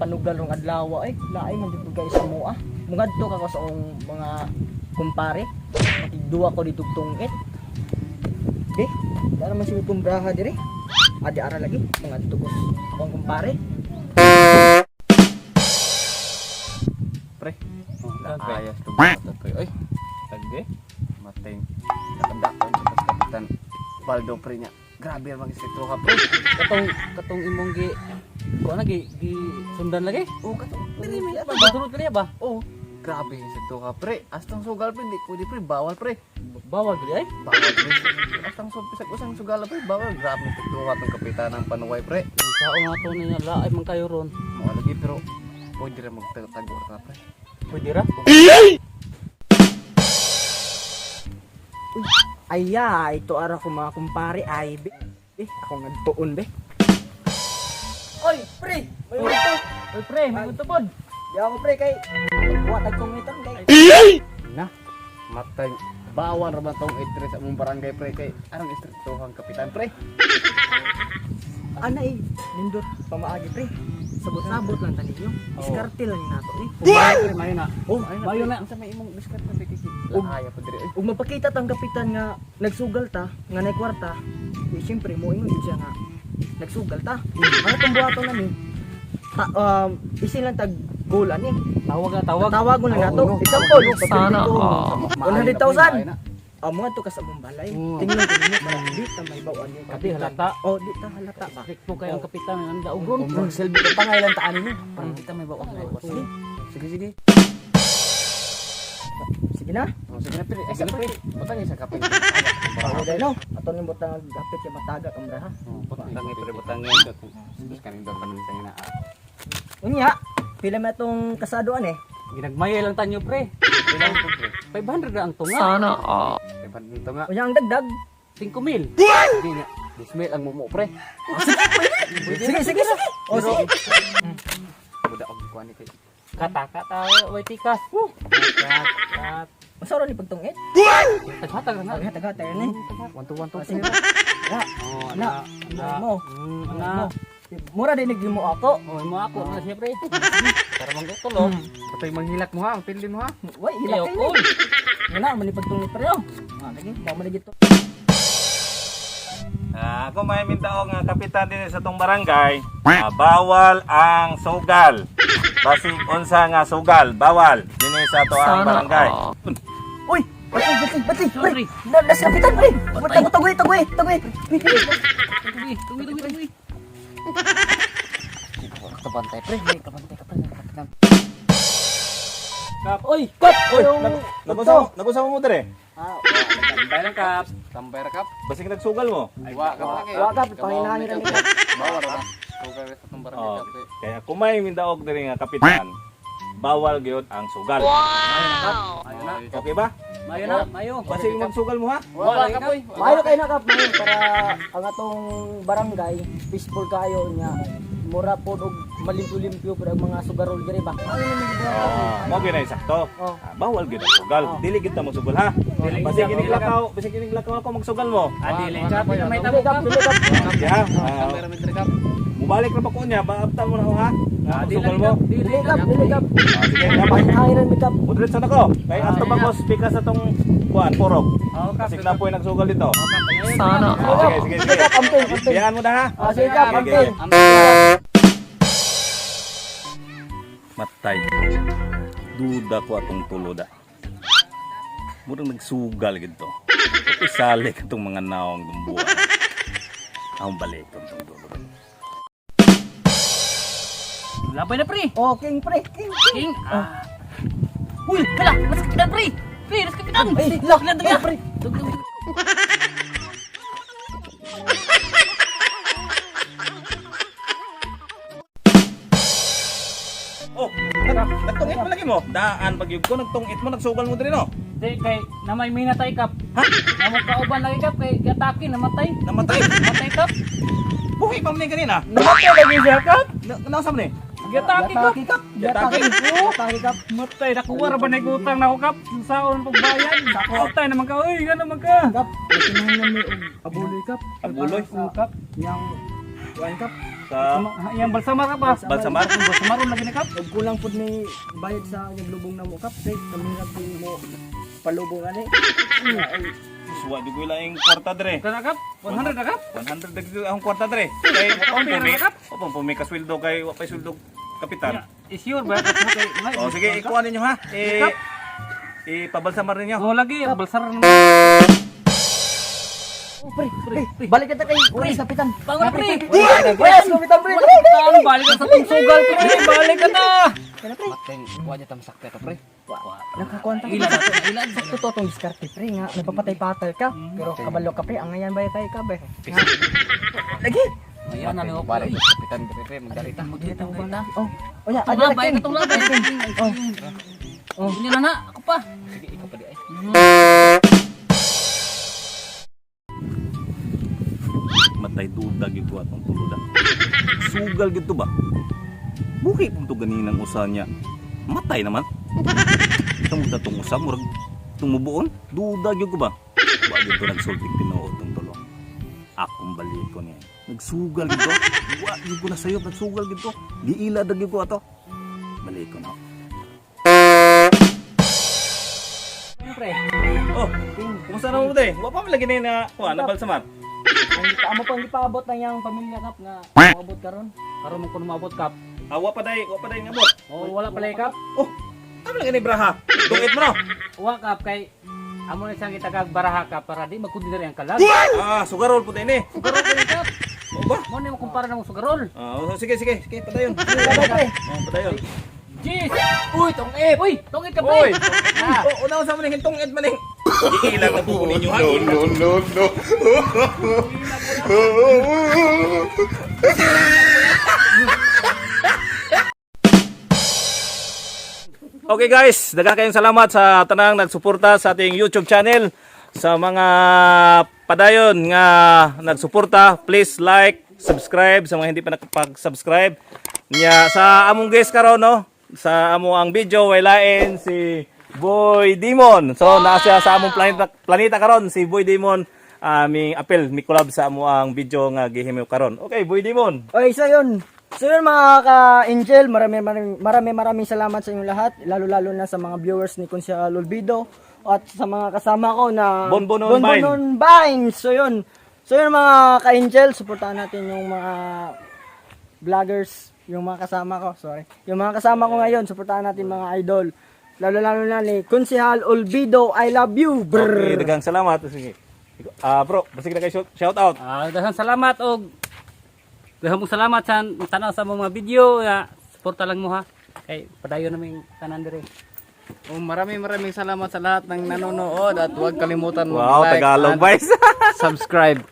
panugal rong adlaw ay. Laay man jud kay sa moa. Mungadto ka ko sa akong mga kumpare. Makigduwa ko dito tungit. Be, wala naman si kumbraha dire. Adi ara lagi mangadto ko sa akong kumpare. Pre. Oh, Ayos to bata pre. Oy, Tagde. matay. Nakadakon sa tas kapitan. Baldo pre niya. Grabe ang mga istrikto ka pre. Katong katong imong gi kuan na gi, gi sundan lagi. Oh, katong dili may Ba sunod kaniya ba? Oh, grabe ang istrikto ka pre. Astang sugal pre, di pwede pre, bawal pre. Bawal gud ay. Bawal pre. Astang sug bisag usang sugal pre, bawal. Grabe ang istrikto ka tong kapitan ng panuway pre. Ang sao nga to niya laay man kayo ron. Mo lagi pero pwede ra magtago ka pre. Pwede ra. Uy, aya, ito ara ko mga kumpare ay be. Eh, ako ngadtuon be. Oy, pre, may unto. Oy pre, may unto pod. Di ako pre kay wa tag tungitan kay. Na, matay. Bawal ra ba tong itre sa among barangay pre kay anong istrikto ang kapitan pre? Ana eh, nindot pamaagi pre. Sabot-sabot lang taninyo. Diskarte lang nato eh. Pre, mayo na. Oh, Mayo na. Unsa may imong diskarte pre kay laaya pa dire. Ug mapakita tang kapitan nga nagsugal ta, nga nay kwarta, eh, siyempre mo ingon jud siya nga nagsugal ta. Ano tong buhaton nami? Ta, isin lang tag goal ani. Tawag na tawag. Tawag mo lang nato. Oo, no. Example, Sana, 100,000. Ah, mga to ka sa mong balay. Oo. Tingnan ko ninyo para di ta may bawaan yung Kapi kapitan. halata. Oh, di ta halata ba. Strikto kayo ang kapitan ang daog ron. Magsilbi ka pa nga ilang taan ninyo. Para kita may bawang na. Sige, Sige, sige. sige na. Oh, sige na pre. Ay, sa pre. Butang isa kape. Bawo dahil no. Ato ning butang dapit kay matagak ang braha. Butang Pre, butang Tapos kaning doon kaning sa ina. Unya, pila man itong kasadoan eh. Ginagmaya lang tanyo pre. Ilang to pre? 500 ra ang tunga. Iban dito nga. Unya ang dagdag. 5,000. Hindi nga. Dismail ang mumo pre. Sige, sige, sige. O sige. Buda og kuan ni kay. Kata kata way tikas. Kat kat. Masaro ni pagtungit. Taghatag na. Ay, taga tayo ni. 1 2 1 O, 2. sige. Ya, Oh, Na. ana. Mo. Ana. Mo. Mura din mo ako. Oh, mo ako na siya pre. Para manggutol oh. Patay manghilak mo ha, ang pili mo ha. Way, hilak Ayo, kayo. kol. Nga man ni pagtungit pre. Oh. Ah, lagi, mao man lagi to. Ah, ako may mintaong nga kapitan din sa tong barangay. Ah, bawal ang sugal. Basig unsa nga sugal, bawal dinhi sa ato ang barangay. Uy, batay, batay, batay. Sorry. Pre, nas kapitan pre. Tagoy, tagoy, tagoy, tagoy. Tuwi, tuwi, tuwi, tuwi. Kabantay pre, may kabantay ka pre. Kapitan. Kap. Uy, kap. Uy, Yung nagusa mo dire. Ah, Tambay lang kap. Tambay ra kap. Basig nagsugal mo. Ay wa ka pre. Wa ka, panghinahangin ra ni. Bawal ra. Sugal sa tong barangay Oh, kap pre. kaya kung may mindaog diri nga kapitan, bawal gyud ang sugal. Ayo na. Okay ba? Mayo na, mayo. Basig magsugal mo ha. Wa ka pre. Maayo kayo na kap, maayo para ang atong barangay peaceful kayo nya. Mura pod og malimpyo-limpyo pero ang mga sugarol diri ba. Maayo naman gyud ang Oh, mo gyud ay sakto. Oh. Ah, bawal gyud ang sugal. Oh. Dili gyud ta mo sugal ha. Basig ining lakaw, basig ining lakaw ako magsugal mo. Ah, dili kap. Dili may Dili tabo kap, kap. dili kap. Okay ha. Ah, Tambay ra mi pre kap. mubalik ra ba ko niya, baabtan mo na ako ha. Ah, Ah, dili sugal mo. kap. Dili Dili kap, dili kap. Ah, sige, dapat. Panghinahangin mi kap. Mudretso na ko. Kay ato pa ko speaker sa tong kuan porok. Oh, kap. Kasi na po yung nagsugal dito. Sana. Ah, sige, sige, sige. Kap, amping, amping. Biyaan mo na ha. Ah, sige kap, Sige, amping. sige. Matay. Duda ko atong tuloda. Murang nagsugal gito. Isalik itong mga naong dumbuan. Ang balik itong tulo. Labay na pre. Oh, king pre, king. King. Ah. Uy, hala, mas kapitan pre. Pre, mas kapitan. Ay, lak, Kapitan, pre. Tug, tug, tug. Oh, nagtungit mo lagi mo. Daan pag ko nagtungit mo nagsugal mo diri no. Di kay namay minatay kap. Ha? Namo kauban lagi kap kay gatake namatay. Namatay. Namatay kap. Buhi pa man ni kanina. Namatay lagi siya kap. Nausa man ni? Gatake kap. Gatake kap. Gatake. Gatake kap. Matay nakuha ra ba na utang nako kap? Saon pagbayad. Matay naman ka. Uy, ngano man ka? Kap, kinahanglan mi og abuloy kap. Abuloy? Para sa Yang kuan kap. Sa Yang balsamar ka pa. Balsamar? Balsamaron lagi ni, Kap. Ug kulang pud ni bayad sa naglubong na mo, Kap. Pre, kami ra pud mo palubong ani. Ay, Suwa di ko laing kwarta dre. Kana, Kap? 100 na, Kap? 100 na gid akong kwarta dre. Kay wa Pera pumi, na, Kap? wa pumi ka sweldo kay wa pay sweldo, kapitan. Is sure ba? Kay Oh, sige, ikuha ninyo ha. Eh, ipabalsamar ninyo. Oh, lagi balsar. Oh, pre, pre, balik kita kay Uris, kapitan. Bangon na, pre. Yes, kapitan, pre. Ang balik ka sa tong sugal, pre. Balik ka na. Kana, pre. Matay, wa niya tamsak to, pre. Nakakuanta ka. Ilan na to, ilan. Sakto to tong diskarte, pre, nga nagpapatay-patay ka. Pero kabalo ka, pre, ang ngayan ba kay ka ba? Lagi. Ayan na ni Balik kapitan dre, pre, magdalita. Magdalita ko na. Oh, oya, Itong ada labay, itong labay. Oh. Oh. Hindi na na, ako pa. Sige, ikaw pa di ay. Matay duda gyud ko atong tuluda. Sugal gyud to ba? Buhi pud to ganinang usa niya. Matay naman. Tungod na tong usa murag tumubuon. Duda gyud ko ba? Wa gyud to nagsulting tinuod tong tulo. Akong balik ko niya. Nagsugal gyud to. Wa gyud ko na sayop nagsugal gyud to. Giila da gyud ko ato. Balik ko na. Pre. Oh, kumusta na mo te? Wa pa man lagi ni na kuha na balsamar. Ang amo pang gipaabot na iyang pamilya, Kap, nga moabot karon. Karon mo kuno maabot, Kap. Ah, wa pa day ngabot. Oh, wala pala, Kap. Oh, amo lagi ni braha. Tungit mo no. Wa, Kap, kay amo na siyang itagag baraha, Kap, para di magkundidar ang kalag. Ah, sugarol po ini. Sugarol ko ni, Kap. Mo ba? Mo ni mo kumpara na mo sugarol. Ah, oh, sige sige, sige padayon. Bye, pre. Oh, padayon. Jeez! Uy, tong-it! Uy, tong-it ka, pre! Uy! Ah. Oh, una sa maning tungit maning. Ilang na po ninyo ha. No, no, no, no. Okay guys, daghang kayong salamat sa tanang nagsuporta sa ating YouTube channel. Sa mga padayon nga nagsuporta, please like, subscribe sa mga hindi pa nakapag-subscribe. Nya sa among guest karon no, sa amo ang video way lain si Boy Demon. So naa siya sa among planeta planeta karon si Boy Demon, aming apel mi collab sa amo ang video nga gihimo karon. Okay, Boy Demon. Okay, so yun. So yun mga ka-angel, marami maraming maraming maraming salamat sa inyong lahat, lalo-lalo na sa mga viewers ni Kunsya Lolbido at sa mga kasama ko na Bonbonon Bonbonon Vine. So yun. So yun mga ka-angel, suportahan natin yung mga vloggers, yung mga kasama ko, sorry. Yung mga kasama ko ngayon, suportahan natin mga idol. Lalo-lalo na ni Kunsihal Olvido, I love you. Okay, Brr. daghang salamat. Sige. Ah, bro, basig na kayo shout out. Ah, daghang salamat og daghang mong salamat sa tanaw sa mga video nga suporta lang mo ha. Kay padayon naming tanan dire. Oh, maraming maraming salamat sa lahat ng nanonood at huwag kalimutan Wow, mag-like Tagalog and guys. subscribe.